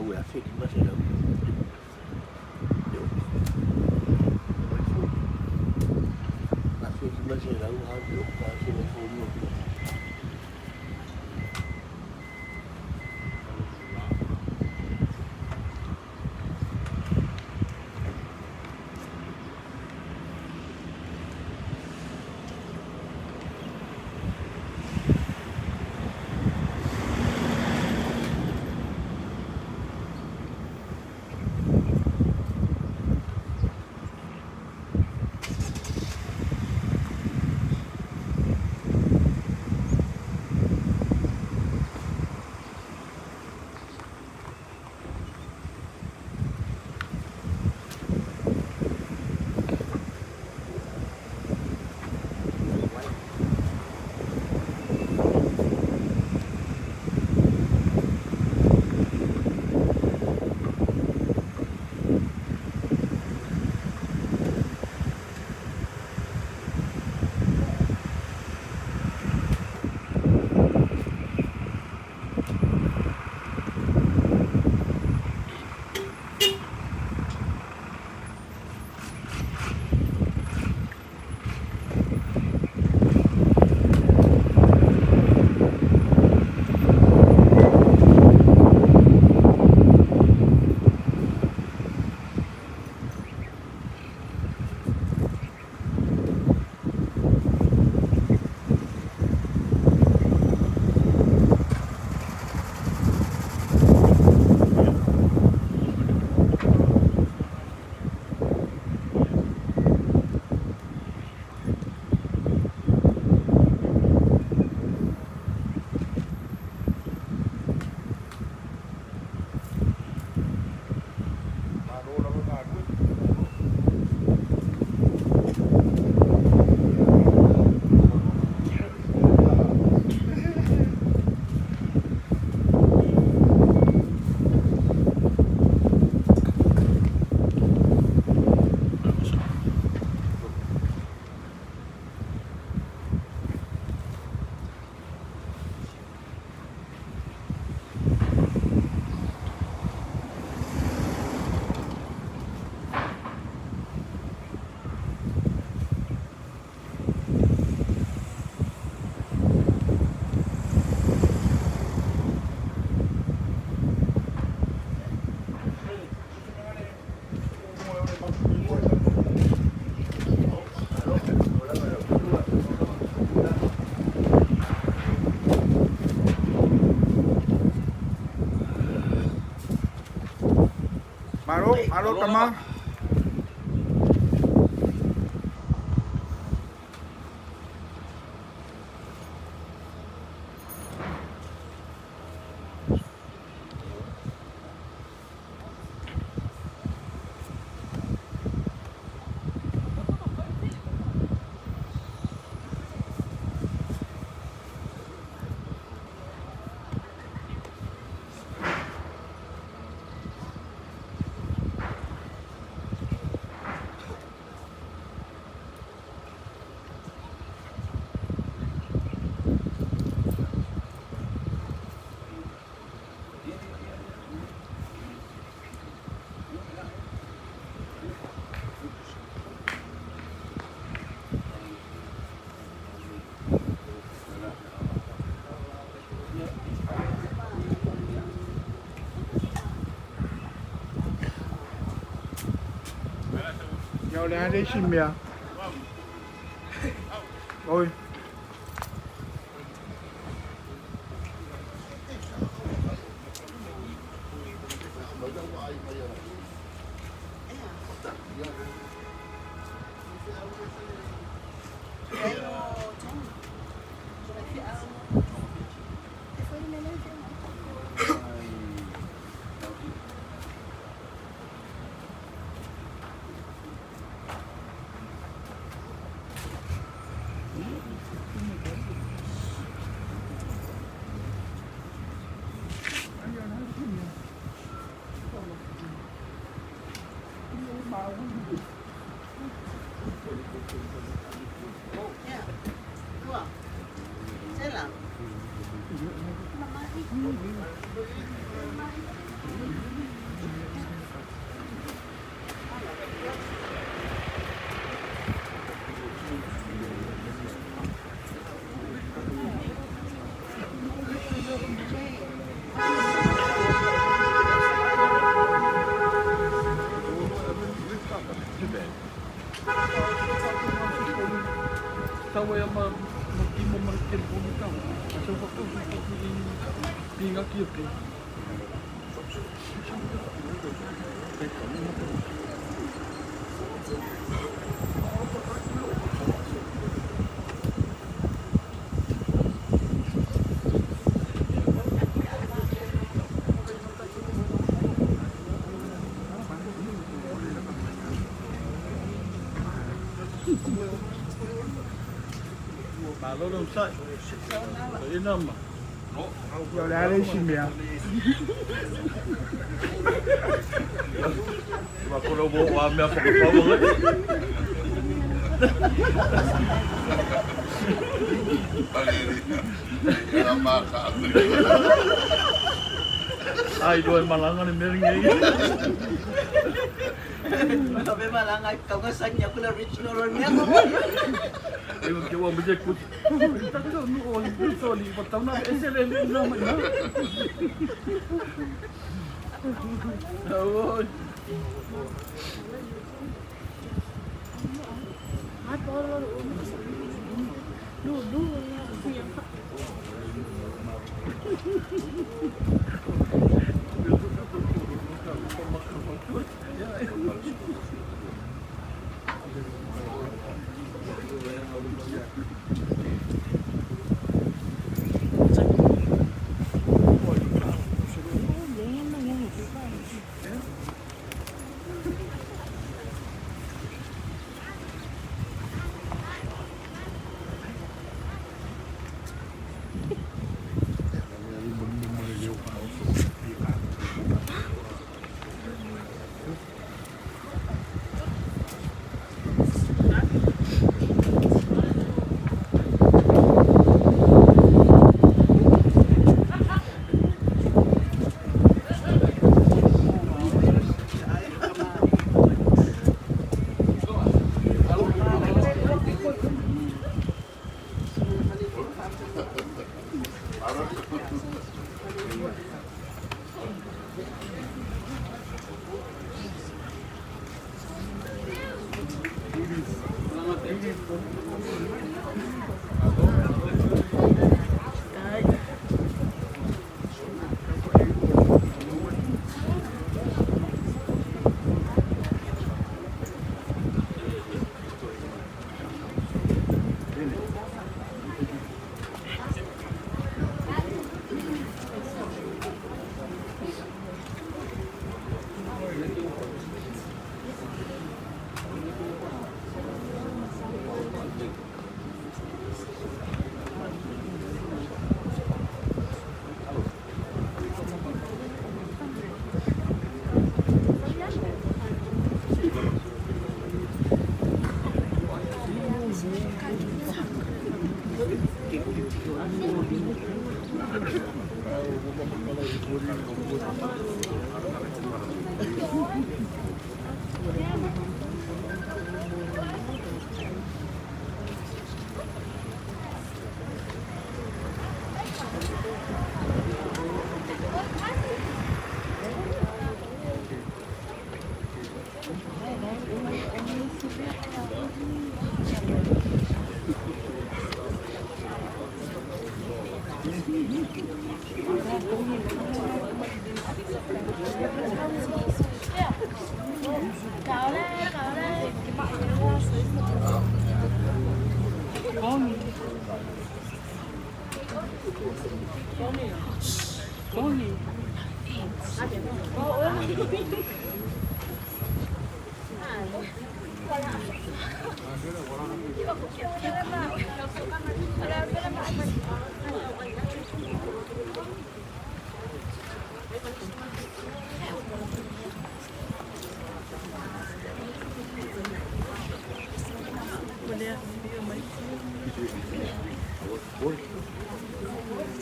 1500. Malo lava galue. Malo, malo tama. 要两点新苗。Oi. O le a le isi mea.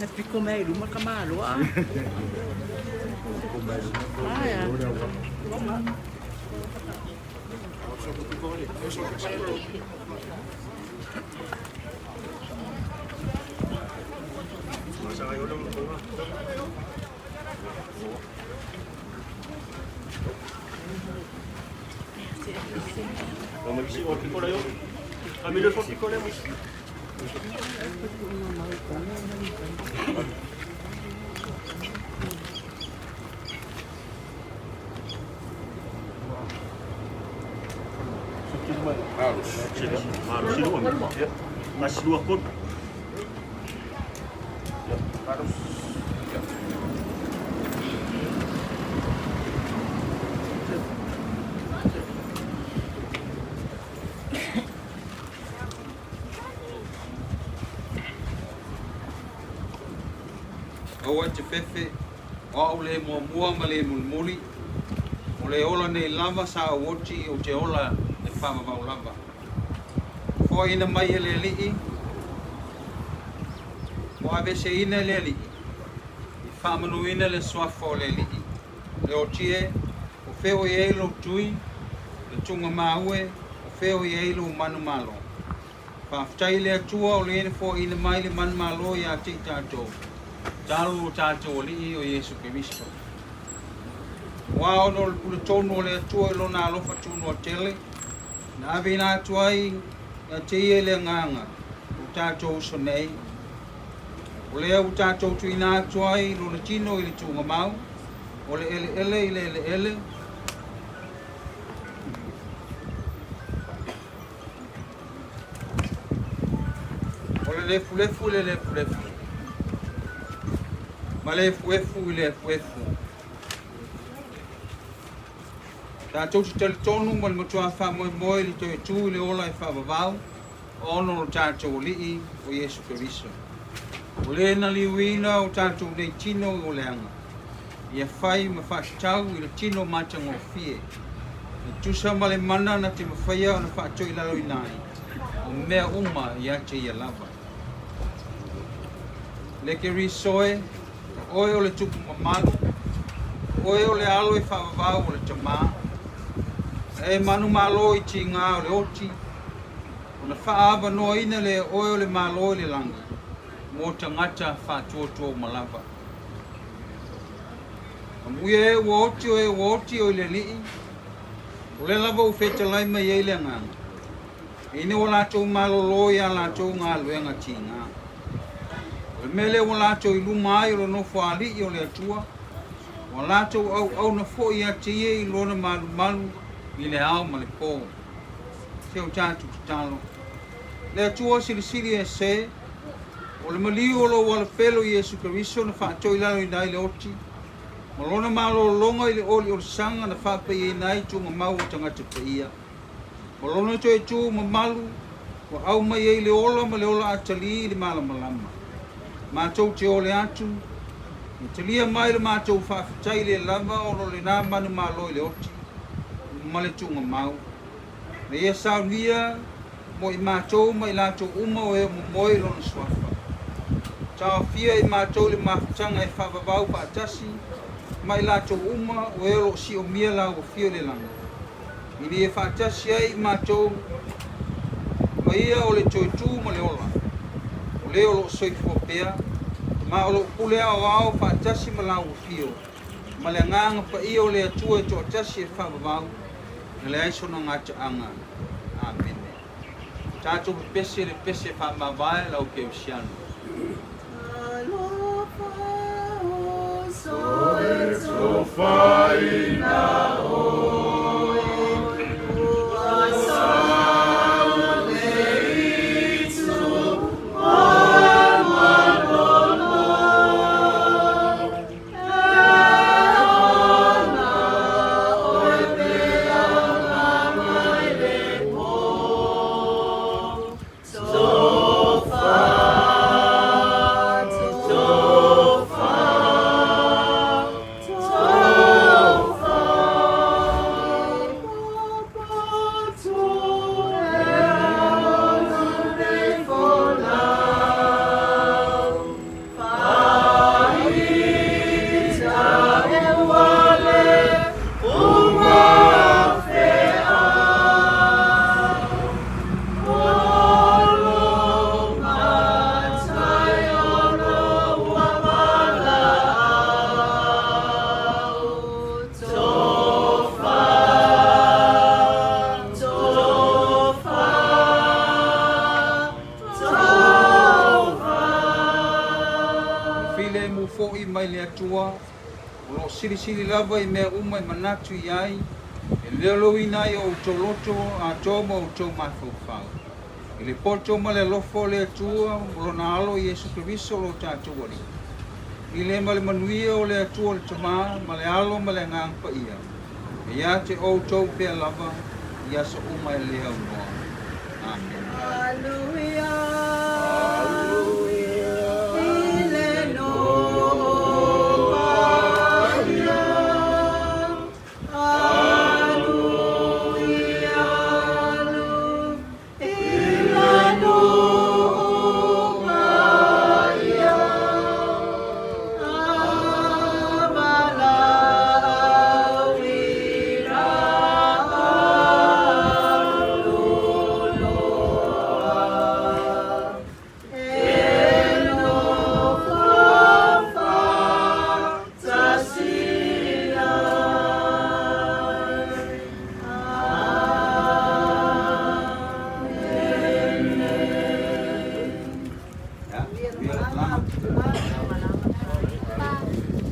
Na piko mai luma ka maloa. Aua e te fefe, o au le muamua ma le mulimuli, o le ola nei lava sa ou oti ou te ola e faavavau lava. Foaiina mai e le Alii, ua aveeseina e le Alii, i faamanuina le suafa o le Alii. Le oti e, o fea o i ai lou tui, le tuugamau e, o fea o i ai lou manumalo. Faafetai i le Atua o lea na foaiina mai le manumalo ia te i tatou, talu lo tatou Alii o Iesu Keriso. Aua ona o le puletonu o le Atua i lona alofa tunoa tele, na aveina atu ai ia te ia i le agaga o tatou uso nei, o lea ua tatou tuuina atu ai lona tino i le tuugamau, o le eleele i le eleele, O le lefulefu i le lefulefu, ma le efuefu i le efuefu. Tatou te talitonu ma le matua faamoemoe i le toe tu i le ola e faavavau ona o lo tatou Alii o Iesu Keriso. O le na liuina o tatou nei tino i leaga, ia fai ma faatatau i le tino matagofie, e tusa ma le mana na te mafaia ona faatoilaloina ai o mea uma ia te ia lava. Le Keriso e, o oe o le tupu mamalu, o oe o le alo e faavavau o le Tamā, na e manumalo i tigā o le oti, ona faaavanoaina lea e oe o le Malo i le lagi mo tagata faatuatua uma lava. Amuia e ua oti o e ua oti o i le Alii, o lea lava ua fetalai mai ai le Agaga, ina ua latou malolo i a latou galuega tigā. O le mea lea ua latou i luma ai o le nofoalii o le Atua, ua latou auauna foi ia te ia i lona malumalu i le ao ma le po. Se o tatou tatalo. Le Atua silisili ese, o le maliu o lou alofelo i Iesu Keriso na faatoilaloina ai le oti, ma lona malologa i le oliolisaga na faapaiaina ai tuugamau o tagata paia. Ma lona toe tu mamalu ua aumai ai le ola ma le ola atalī i le malamalama. Matou te ole atu, ia talia mai le matou faafetai le lava ona o lena manumalo i le oti ma le tuugamau. Na ia saunia mo i matou ma i latou uma o e o momoe i lona suafa. Taofia i matou le mafutaga e faavavau faatasi ma i latou uma o e o lo o siomia laua fio i le lagi, ina ia faatasi ai i matou ma ia o le toe tu ma le ola, o le o lo o soifua pea, ma o lo o pule aoao faatasi ma laua fio, ma le Agaga Paia o le Atua e toatasi e faavavau, e leai sona gataaga. Amene. Tatou pepese le pese faamavae lau Kerisiano. Alofa o soesofaina oe, ua sau le itu oe malolo. E ona oe pea mai le po. Tofa, tofa, tofa. fo'i mai le Atua, o lo o silisili lava i mea uma e manatu i ai, e leoleoina ai o outou loto atoa ma outou mafaufau, i le poto ma le alofa o le Atua ma Lona Alo Iesu Keriso lo tatou Alii. I le ma le manuia o le Atua le Tama ma le Alo ma le Agaga Paia, e ia te outou pea lava i aso uma e le aunoa. Amene.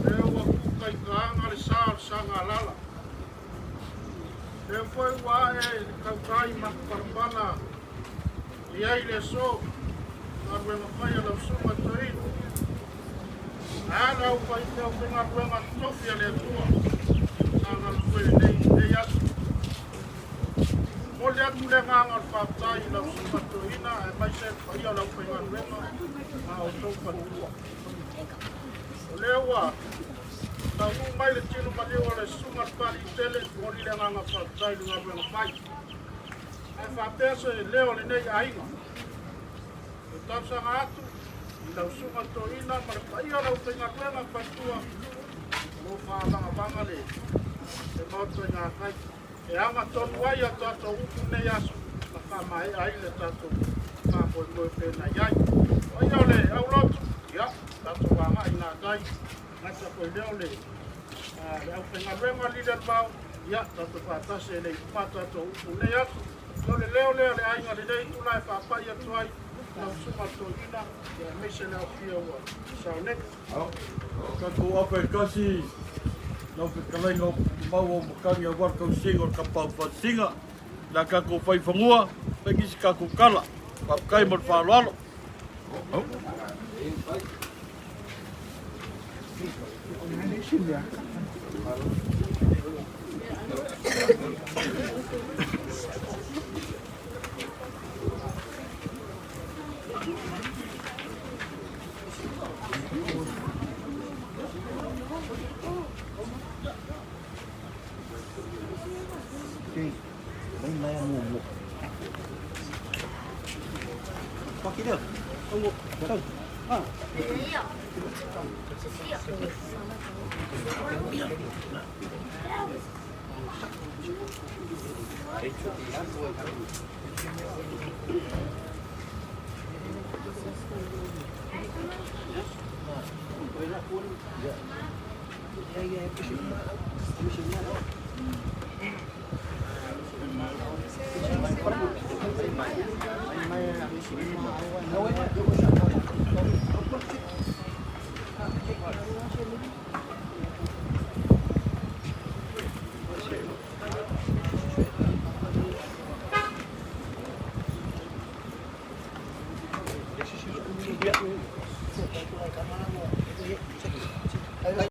Lea ua kukaikaaga le sa o le Sagalala. Lea foi ua ae i le tautai matupalapala i ai le aso, galuega fai a lau susuga Toeaina. Ae a le aufaigaluega totofi a le Atua sa galulue lenei lenei aso. Momoli atu le agaga o le faafetai i lau susuga Toeaina aemaise le paia o le aufaigaluega ma outou faletua. O lea ua taunuu mai le tino maliu o le susuga i le Papaliitele, momoli le agaga faafetai i le galuega fai. Ae faapea se leo o lenei aiga, e talosaga atu i lau susuga Toeaina ma le paia o le aufaigaluega faletua o lo o faaavagavaga le Maota i Gakai e agatonu ai a tatou upu i lenei aso ma faamaea ai le tatou faamoemoe pei ona i ai. O ia o le aulotu, ia, tatou agai i gatai, gata foi lea o le, le aufaigaluega a Lili Alevao, ia, tatou faatasi e le i uma a tatou upu i lenei aso. O le leo lea o le aiga lenei itula e faapai atu ai lau susuga i le toeaina, ia aemaise le aofia ua sao nei. Tatou afa e tasi lau fetalaiga o Pupumau o Matagi aua le tausiga o le Tapaau Faasisiga le a tatou fai fanua fai nisi tatou tala. Faafetai ma le faaaloalo.